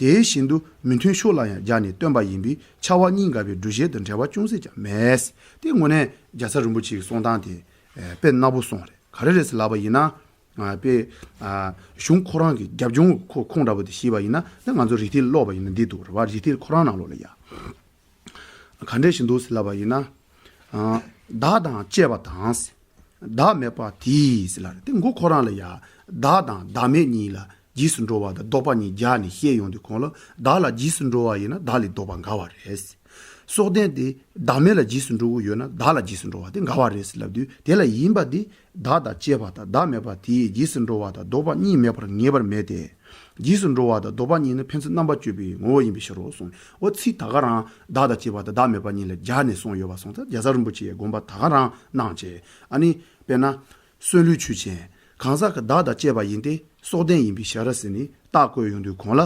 དེ་བཞིན་དུ་མི་མཐུན་ཕྱོགས་ལ་ཡང་སྦྱར་ནས་སྟོན་པ་ཡིན་པས་ཁྱབ་པ་གཉིས་འགལ་བའི་སྒྲུབ་བྱེད་དུ་འབྲེལ་བ་ཅུང་ཟད་ཀྱང་མེད། དེ་དངོས་གནས་རྒྱལ་ཚབ་རིན་པོ་ཆེའི་གསུང་སྟངས་དེ། དཔེ་རྣ་པོ་སོང་རེད། ག་རེ་རེད་ཟེར་ལབ་པ་ཡིན་ན། དཔེ། གཞུང་ཁོ་རང་གི་རྒྱབ་ལྗོངས་ཁོ་ཁོང་འདྲ་པོ་དེ་ཤེས་པ་ཡིན་ན་ད་ང་ཚོ་རིགས་མཐུན་ཀློག་པ་ཡིན་ན་འདི་འདུག་རེད་བ། རིགས་མཐུན་ཁོ་རང་ནང་ལོགས་ལ་ཡ། ག་འདྲས་ཤིག་འདུག་ཟེར་ལབ་པ་ཡིན་ན། བདག་དང་བཅས་པ་དང་། བདག་མེད་པ་དེས་ཟེར་ལ་རེད། དེ་མགོ་ཁོ་རང་ལ་ཡ། བདག་དང་བདག་མེད་གཉིས་ལ་རྗེས་སུ་འགྲོ་བ་དང་ལྡོག་པ་གཉིས་སྦྱར་ནས་བཤད་ཡོང་དུས་གོང་ལ་བདག་ལ་རྗེས་སུ་འགྲོ་བ་ཡིན་ན་བདག་ལས་ལྡོག་པ་འགལ་བ་རེད། སྲོག་ལྡན་དེ་བདག་མེད་ལ་རྗེས་སུ་འགྲོ་གི་ཡོད་ན་བདག་ལ་རྗེས་སུ་འགྲོ་བ་དེ་འགལ་བ་རེད་ཟེར་ལབ་དུས་དེ་ལ་ཡིན་པ་དེ་བདག་དང་བཅས་པ་དང་བདག་མེད་པ་དེས་རྗེས་སུ་འགྲོ་བ་དང་ལྡོག་པ་གཉིས་མེད་པར་ངེས་པར་མེད་དེ། རྗེས་སུ་འགྲོ་བ་དང་ལྡོག་པ་གཉིས་ནི་ཕན་ཚུན་རྣམ་པ་གཅོད་པའི་ངོ་བོ་ཡིན་པའི་ཕྱིར་རོ་གསུངས། འོ་ཚིག་ད་ག་རང་བདག་དང་བཅས་པ་དང་བདག་མེད་པ་གཉིས་ལ་སྦྱར་ནས་གསུངས་ཡོད་པ་སོང་ཙང་རྒྱལ་ཚབ་རིན་པོ་ཆེའི་དགོངས་པ་ད་ག་རང་གནང་བྱས། ཨ་ནི། དཔེར་ན། གསོན་ལུས་ཆོས་ཅན། གང་ཟག་གི་བདག་དང་བཅས་པ་ཡིན་ཏེ་སྲོག་ལྡན་ཡིན་པའི་ཕྱིར་ཟེར་ནས་རྟགས་བཀོད་ཡོང་དུས་གོང་ལ།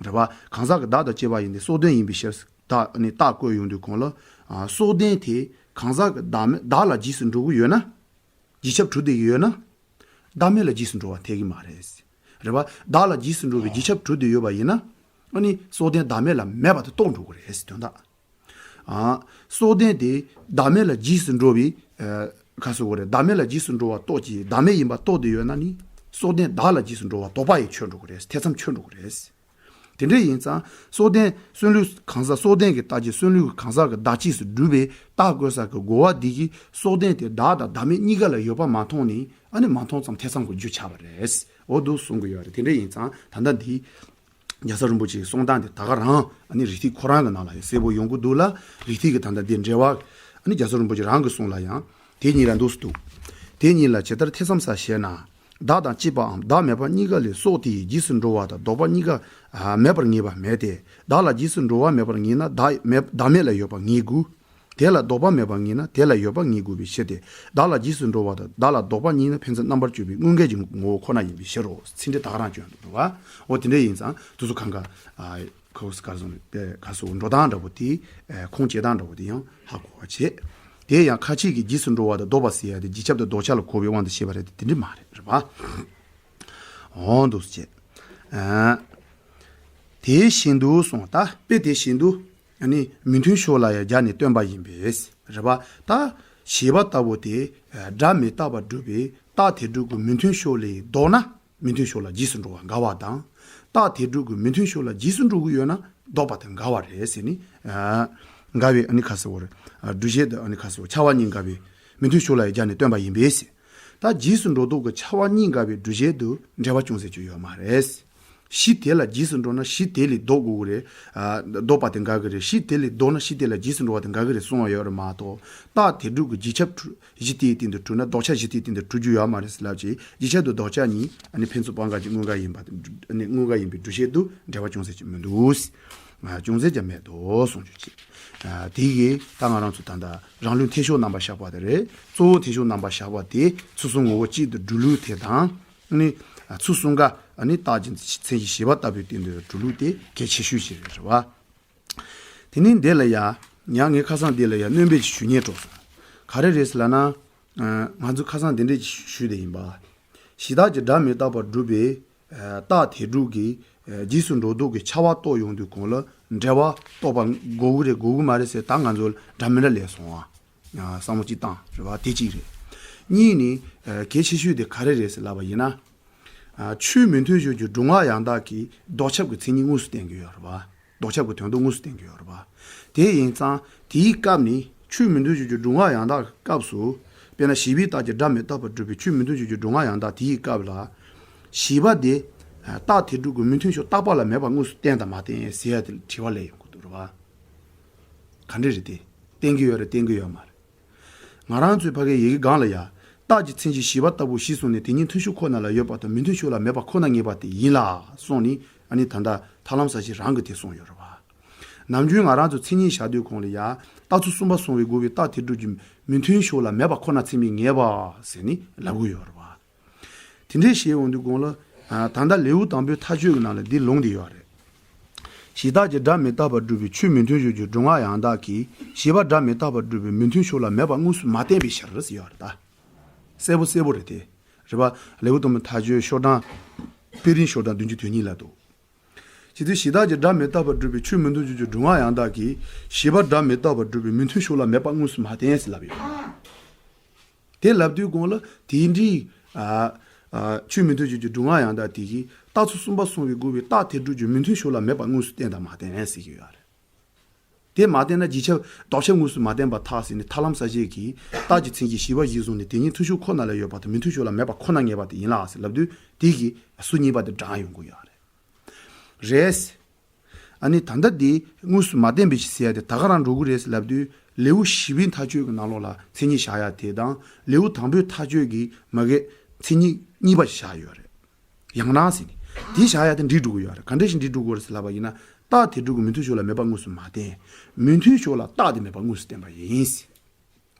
རེད་པ། གང་ཟག་གི་བདག་དང་བཅས་པ་ཡིན་ཏེ་སྲོག་ལྡན་ཡིན་པའི་ཕྱིར་ད་ནི་རྟགས་བཀོད་ཡོང་དུས་གོང་ལ། ཨ། སྲོག་ལྡན་དེ་གང་ཟག་གི་བདག་མེད་བདག་ལ་རྗེས་སུ་འགྲོ་གི་ཡོད་ན། རྗེས་ཁྱབ་གྲུབ་བསྡད་ཀྱི་ཡོད་ན། བདག་མེད་ལ་རྗེས་སུ་འགྲོ་བ་འཐད་ཀྱི་མ་རེད། རེད་པ། བདག་ལ་རྗེས་སུ་འགྲོ་བའི་རྗེས་ཁྱབ་གྲུབ་བསྡད་ཡོད་པ་ཡིན་ན། ཨ་ནི་སྲོག་ལྡན་བདག་མེད་ལ་མེད་པ་དེ་རྟོགས་འགྲོ་གི་རེད་དོན་དག། ཨ། སྲོག་ལྡན་དེ་བདག་མེད་ལ་རྗེས་སུ་འགྲོ་བའི། ཨ། ག་ཟེར་དགོས་རེད། བདག་མེད་ལ་རྗེས་སུ་འགྲོ་བ་རྟོགས་ཀྱི་བདག་མེད་ཡིན་པ་རྟོགས་བསྡད་ཡོད་ན་ནི། སྲོག་ལྡན་བདག་ལ་རྗེས་སུ་འགྲོ་བ་དོགས་པ་ཡིས་ཆོད་འགྲོ་གི་རེད། ཐེ་ཚོམ་ཆོད་འགྲོ་གི་རེད། དེ་འདྲ་ཡིན་ཙང་སྲོག་ལྡན་གསོན་ལུགས་གང་ཟག་སྲོག་ལྡན་གྱི་རྟགས་ཀྱིས་གསོན་ལུགས་གང་ཟག་གི་བདག་རྗེས་སུ་སྒྲུབ་པའི་རྟགས་བཀོད་ས་གི་རྒོལ་བ་འདི་གིས་སྲོག་ལྡན་དེ་བདག་དང་བདག་མེད་གཉིས་ཀ་ལ་ཡོད་པ་མ་མཐོང་ནས། ཨ་ནི་མ་མཐོང་ཙང་ཐེ་ཚོམ་གྱི་རྒྱུ་ཆགས་པ་རེད། འོ་འདུག་གསུང་གི་ཡོད་རེད། དེ་འདྲ་ཡིན་ཙང་ད་ལྟ་འདི་རྒྱལ་ཚབ་རིན་པོ་ཆེའི་གསུང་སྟངས་དེ་ད་ག་རང་ཨ་ནི་རིགས་ཐིག་ཁོ་རང་གི་ནང་ལ་ཡང་གསལ་པོ་ཡོང་གི་འདུག་ལ། རིགས་ཐིག་གི་ད་ལྟ་འདི་འགྲེལ་བ་ཨ་ནི་རྒྱལ་ཚབ་རིན་པོ་ཆེ་རང་གི་གསུང་ལ་ཡང་དེ་གཉིས་ལ་འདུག་སེ་འདུག་དེ་གཉིས་ལ་ཇི་ལྟར་ཐེ་ཚོམ་ཟ་ཞེ་ན། བདག་དང་བཅས་པའམ་བདག་མེད་པ་གཉིས་ཀ་ལས་སྲོག་དེ་ཡི་རྗེས་སུ་འགྲོ་བ་དང་ལྡོག་པ་གཉིས་ཀ་ཨ་མེད་པར་ངེས་པ་མེད་དེ། བདག་ལ་རྗེས་སུ་འགྲོ་བ་མེད་པར་ངེས་ན་བདག་མེད་བདག་མེད་ལ་ཡོད་པར་ངེས་དགོས། དེ་ལ་ལྡོག་པ་མེད་པར་ངེས་ན་དེ་ལ་ཡོད་པར་ངེས་དགོས་པའི་ཕྱིར་ཏེ། བདག་ལ་རྗེས་སུ་འགྲོ་བ་དང་བདག་ལ་ལྡོག་པ་གཉིས་ནི་ཕན་ཚུན་རྣམ་པར་གཅོད་པའི་དངོས་འགལ་གྱི་ངོ་བོ་ཁོ་ན་ཡིན་པའི་ཕྱིར་རོ། ཚིག་འགྲེལ་ད་ག་རང་བསྐྱོན་འདུག་པ། འོ་དེ་འདྲ་ཡིན་ཙང་དེ་ཚོ་གང་ག་ཨ་ཁོ་སྐལ་བཟང་ག་སོ་འགྲོ་སྟངས་འདྲ་པོ་དེ། ཨ་ཁུངས་སྐྱེལ་སྟངས་འདྲ་པོ་དེ་ཡང་ཧ་གོ་བ་བྱེད། དེ་ཡང་ཁ་ཅིག་གིས་རྗེས་སུ་འགྲོ་བ་དང་ལྡོག་པ་ཟེར་ཡ་དེ་རྗེས་ཁྱབ་དང་ལྡོག་ཁྱབ་ལ་གོ་བའི་དབང་དུ་བྱས་པ་རེད་དེ་དེ་འདྲ་མ་རེད། རེད་པ། འོ་འདུག་སེ་བྱས། ཨ་དེ་བཞིན་དུ་གསུངས། ད་དཔེ་དེ་བཞིན་དུ། ཨ་ནི་མི་མཐུན་ཕྱོགས་ལ་ཡང་སྦྱར་ནས་སྟོན་པ་ཡིན་པས། རེད་པ། ད་ཞེས་པ་ལྟ་བུ་དེ་སྒྲ་མི་རྟག་པར་སྒྲུབ་པའི་རྟགས་དེ་དྲུག་གི་མི་མཐུན་ཕྱོགས་ལས་ལྡོག་ན་མི་མཐུན་ཕྱོགས་ལ་རྗེས་སུ་འགྲོ་བ་འགལ་བ་དང་། རྟགས་དེ་དྲུག་གི་མི་མཐུན་ཕྱོགས་ལ་རྗེས་སུ་འགྲོ་གི་ཡོད་ན་ལྡོག་པ་དེ་འགལ་བ་རེད་ཟེར་ནས། ཨ་འགལ་བའི་ཨ་ནི་ཁ་ཟེར་བ་རེད། སྒྲུབ་བྱེད་དུ་ཨ་ནི་ཁ་ཟེར་བ་ཁྱབ་པ་གཉིས་འགལ་བའི་མི་མཐུན་ཕྱོགས་ལ་ཡང་སྦྱར་ནས་སྟོན་པ་ཡིན་པས་ཟེར། ད་རྗེས་སུ་འགྲོ་ལྡོག་གི་ཁྱབ་པ་གཉིས་འགལ་བའི་སྒྲུབ་བྱེད་དུ་འབྲེལ་བ་ཅུང་ཟད་ཀྱང་ཡོད་མ་རེད། གཞི་དེ་ལ་རྗེས་སུ་འགྲོ་ན་གཞི་དེ་ལས་ལྡོག་དགོས་ཀྱི་རེད། ཨ་ལྡོག་པ་དེ་འགལ་གྱི་རེད། གཞི་དེ་ལས་ལྡོག་ན་གཞི་དེ་ལ་རྗེས་སུ་འགྲོ་བ་དེ་འགལ་གྱི་རེད་གསུང་བ་ཡོད་རེད་མ་གཏོགས། རྟགས་དེ་དྲུག་གི་རྗེས་ཁྱབ་གཞི་དེའི་སྟེང་དུ་གྲུབ་ན་ལྡོག་ཁྱབ་གཞི་དེའི་སྟེང་དུ་གྲུབ་རྒྱུ་ཡོད་མ་རེད་ཟེར་ལབ་ཀྱི། རྗེས་ཁྱབ་དང་ལྡོག་ཁྱབ་གཉིས་ཨ་ནི་ཕན་ཚུན་སྤང་འགལ་གྱི་དངོས་འགལ་ཡིན་པ། ཨ་ནི་དངོས་འགལ་ཡིན་པའི་སྒྲུབ་བྱེད་དུ་འབྲེལ་བ་ཅུང་ཟད་ཀྱང་མི་འདུག་ཨ་ཅུང་ཟད་ཀྱང་མེད་དོ་གསུང་རྒྱུ་ཅིག་ཨ་དེ་གིས་ད་ང་རང་ཚོ་ད་ལྟ་རང་ལུགས་མཐའི་ཤུགས་རྣམ་པར་གཞག་པ་དེ་རེད། གཙོ་བོ་མཐའི་ཤུགས་རྣམ་པར་གཞག་པ་དེ་ཚུལ་གསུམ་ངོ་བོ་གཅིག་ཏུ་སྒྲུབ་ལུགས་དེ་དང་། ནི་ཚུལ་གསུམ་ཀ་ནི་རྟགས་ཀྱི་མཚན་གཞི་ཞེས་པ་ལྟ་བུའི་སྟེང་དུ་གྲུབ་ལུགས་དེ་གལ་ཆེ་ཤོས་ཤིག་རེད། རེད་པ། དེ་ནས་འདི་ལ་ཡ། ཡང་ངས་ཁ་སང་འདི་ལ་ཡ་སྣོན་པའི་ཞུ་སྙན་སྤྲོ་སོང་། ག་རེ་རེད་ཟེར་ལབ་ན། ང་ཚོས་ཁ་སང་འདི་འདྲས་ཞུས་དེ་ཡིན་པ། གཞི་བདག་གི་སྒྲ་མི་རྟག་པར་སྒྲུབ་པའི་རྟགས་དེ་དྲུག་གིས་རྗེས་སུ་འགྲོ་ལྡོག་གི་ཁྱབ་པ་རྟོགས་ཡོང་དུས་གོང་ལ་འབྲེལ་བ་རྟོགས་པ་དགོས་ཀྱི་རེད་དགོས་ཀྱི་མ་རེད་ཟེར་ད་ང་ཚོ་འདྲ་མི་འདྲ་ལས་སོང་ཨ། བསམ་བློ་གཅིག་བཏང་རེད་པ། དེ་གཅིག་རེད། གཉིས་ནི། གལ་ཆེ་ཤོས་དེ་ག་རེ་རེད་ཟེར་ལབ་པ་ཡིན་ན། ཆོས་མི་མཐུན་ཕྱོགས་ཀྱི་སྒྲུབ་ངག་ཡང་དག་གིས་ལྡོག་ཁྱབ་ཀྱི་མཚན་ཉིད་དངོས་སུ་བསྟན་གྱི་ཡོད་རེད་པ། ལྡོག་ཁྱབ་ཀྱི་དོན་དུ་དངོས་སུ་བསྟན་གྱི་ཡོད་རེད་པ། དེ་ཡིན་ཙང་དེའི་སྐབས་ནི་ཆོས་མི་མཐུན་ཕྱོགས་ཀྱི་སྒྲུབ་ངག་ཡང་དག་གི་སྐབས་སུ། དཔེར་ན་ཞེས་པའི་རྟགས་ཀྱི་སྒྲ་མི་རྟག་པར་སྒྲུབ་པའི་ཆོས་མི་མཐུན་ཕྱོགས་ཀྱི་སྒྲུབ་ངག་ཡང་དག་དེའི་སྐབས་ལ། ཞེས་པ་དེ། རྟགས་དེ་དྲུག་གི་མི་མཐུན་ཕྱོགས་རྟག་པ་ལ་མེད་པ་དངོས་སུ་བསྟན་དང་མ་བསྟན་ཟེར་ཡ་དེ་དྲི་བ་སླེབས་ཡོང་གི་འདུག་རེད་པ། ག་འདྲ་རེད་དེ། བསྟན་གྱི་ཡོད་རེད་བསྟན་གྱི་ཡོད་མ་རེད། ང་རང་ཚོའི་ཕ་གིའི་ཡི་གེ་སྒང་ལ་ཡ། རྟགས་ཀྱི་མཚན་གཞི་ཞེས་པ་ལྟ་བུ་གཞི་བཟུང་ནས་དེ་ཉིད་མཐུན་ཕྱོགས་ཁོ་ན་ལ་ཡོད་པ་དང་མི་མཐུན་ཕྱོགས་ལ་མེད་པ་ཁོ་ན་ངེས་པ་དེ་ཡིན་ལ་གསུངས་ནས་ཨ་ནི་ད་ལྟ་ཐར་ལམ་གསལ་བྱེད་རང་གིས་དེ་གསུངས་ཡོད་རེད་པ། ནམ་རྒྱུན་ང་རང་ཚོ་མཚན་ཉིད་བཞག་དུས་གོང་ལ་ཡ། རྟགས་ཚུལ་གསུམ་པ་གསུངས་པའི་དགོས་པའི་རྟགས་དེ་དྲུག་ཀྱི་མི་མཐུན་ཕྱོགས་ལ་མེད་པ་ཁོ་ན་ཚད་མས་ངེས་པ་ཟེར་ནས་ལབ་གི་ཡོད་རེད་པ། དེ་འདྲའི་ཞེས་འོང་དུས་གོང་ལ། ད་ལྟ་ལེའུ་དང་པོའི་མཐའ་དཔྱོད་ཀྱི་ནང་ལ་འདི་ལུང་འདི་ཡོད་རེད། གཞི་བདག་གི་སྒྲ་མི་རྟག་པར་སྒྲུབ་པའི་ཆོས་མི་མཐུན་ཕྱོགས་ཀྱི་སྒྲུབ་ངག་ཡང་དག་གིས་ཞེས་པ་སྒྲ་མི་རྟག་པར་སྒྲུབ་པའི་མི་མཐུན་ཕྱོགས་ལ་མེད་པ་དངོས་སུ་མ་བསྟན་པའི་ཕྱིར་ཟེར་ཡོད་རེད་ད། གསལ་པོ་གསལ་པོ་རེད་དེ། རེད་པ། ལེའུ་དང་པོའི་མཐའ་དཔྱོད་ཤོག་གྲངས། དཔེ་རིང་ཤོག་གྲངས་བདུན་ཅུ་དོན་གཉིས་ལ་འདུག་ཇི་སྲིད་གཞི་བདག་གི་སྒྲ་མི་རྟག་པར་སྒྲུབ་པའི་ཆོས་མི་མཐུན་ཕྱོགས་ཀྱི་སྒྲུབ་ངག་ཡང་དག་གིས་ཞེས་པ་སྒྲ་མི་རྟག་པར་སྒྲུབ་པའི་མི་མཐུན་ཕྱོགས་ལ་མེད་པ་དངོས་སུ་མ་བསྟན་ཟེར་ལབ་ཡོད། དེ་ལབ་དུས་གོང་ལ་དེ་འདྲའི། ཨ། ཨ། ཆོས་མི་མཐུན་ཕྱོགས་ཀྱི་སྒྲུབ་ངག་ཡང་དག་དེ་གིས་རྟགས་ཚུལ་གསུམ་པ་གསུངས་པའི་དགོས་པའི་རྟགས་དེ་དྲུག་ཀྱི་མི་མཐུན་ཕྱོགས་ལ་མེད་པ་དངོས་སུ་བསྟན་དང་མ་བསྟན་ཟེར་གྱི་ཡོད་རེད། དེ་མ་བསྟན་ན་རྗེས་ཁྱབ་ལྡོག་ཁྱབ་དངོས་སུ་མ་བསྟན་པར་ཐལ་ཟེར་ནས་ཐར་ལམ་གསལ་བྱེད་ཀྱིས་རྟགས་ཀྱི་མཚན་གཞི་ཞེས་པ་གཞིར་བཟུང་ནས་དེ་ཉིད་མཐུན་ཕྱོགས་ཁོ་ན་ལ་ཡོད་པ་དང་མི་མཐུན་ཕྱོགས་ལ་མེད་པ་ཁོ་ན་ངེས་པ་དེ་ཡིན་ལ་ཟེར་ལབ་དུས་དེ་གིས་སུ་གཉིས་པ་དེ་བགྲང་ཡོང་གི་ཡོད་རེད། རེད། ཨ་ནི་ད་ལྟ་འདི་དངོས་སུ་མ་བསྟན་པའི་ཕྱིར་ཟེར་ཡ་དེ་ད་ག་རང་འགྲོ་གི་རེད་ཟེར་ལབ་དུས་ལེའུ་བཞི་པའི་མཐའ་དཔྱོད་ཀྱི་ནང་ལོགས་ལ་མཚན་ཉིད་བཞག་ཡ་དེ་དང་ལེའུ་དང་པོའི་མཐའ་དཔྱོད་ཀྱི་མ་གི་མཚན་ཉིད་གཉིས་པ་ཞིག་བཞག་ཡོད་རེད། ཡང་ན་ཟེར་ནས་དེ་བཞག་ཡ་དེ་འགྲིག་འགྲོ་གི་ཡོད་རེད། ག་འདྲ་ཞིག་འགྲིག་འགྲོ་གི་རེད་ཟེར་ལབ་པ་ཡིན་ན་རྟགས་དེ་དྲུག་གི་མི་མཐུན་ཕྱོགས་ལ་མེད་པ་དངོས་སུ་མ་བསྟན། མི་མཐུན་ཕྱོགས་ལ་རྟགས་དེ་མེད་པ་དངོས་སུ་བསྟན་པ་ཡིན།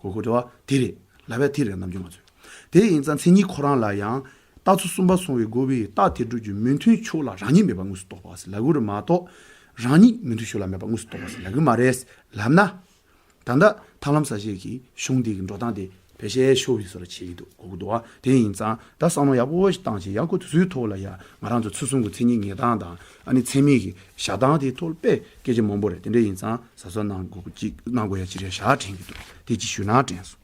གོ་གོ་དེ་བ་དེ་རེད། ལབ་ཡ་དེ་རེད་ནམ་རྒྱུན་ང་ཚོས། དེ་ཡིན་ཙང་མཚན་ཉིད་ཁོ་རང་ལ་ཡང་ རྟགས་ཚུལ་གསུམ་པ་སོང་བའི་དགོས་པའི་རྟགས་དེ་སྒྲུབ་རྒྱུ་མི་མཐུན་ཕྱོགས་ལ་རང་ཉིད་མེད་པ་དངོས་སུ་རྟོགས་པ་ཟེར་ལབ་དགོས་རེད་མ་གཏོགས། རང་ཉིད་མི་མཐུན་ཕྱོགས་ལ་མེད་པ་དངོས་སུ་རྟོགས་པ་ཟེར་ལབ་གི་མ་རེད་ལབ་ན། ད་ལྟ་ཐར་ལམ་གསལ་བྱེད་ཀྱི་གཞུང་འདི་གི་འགྲོ་སྟངས་དེ་ཕལ་ཆེར་ཤོར་བའི་བཟོ་འདྲ་བྱེད་ཀྱི་འདུག་གོ་གི་འདུག་བ། དེ་ཡིན་ཙང་ད་བསམ་བློ་ཡག་པོ་ཞིག་བཏང་བྱས། ཡང་ཁོ་དེ་ཚོའི་ཐོག་ལ་ཡ་ང་རང་ཚོ་ཚུལ་གསུམ་གྱི་མཚན་ཉིད་ངེས་སྟངས་དང་། ཨ་ནི་ཚད་མའི་གི་བཞག་སྟངས་དེའི་ཐོག་དཔེ་སྐད་ཆ་མང་པོ་རེད། དེ་འདྲ་ཡིན་ཙང་གཟབ་གཟབ་གནང་དགོས་ཅིག་གནང་དགོས་ཡ་ཅིག་རེད་ཤག་དྲན་གྱི་འདུག་དེ་ཅིག་ཞུ་ན་དྲན་སོང་།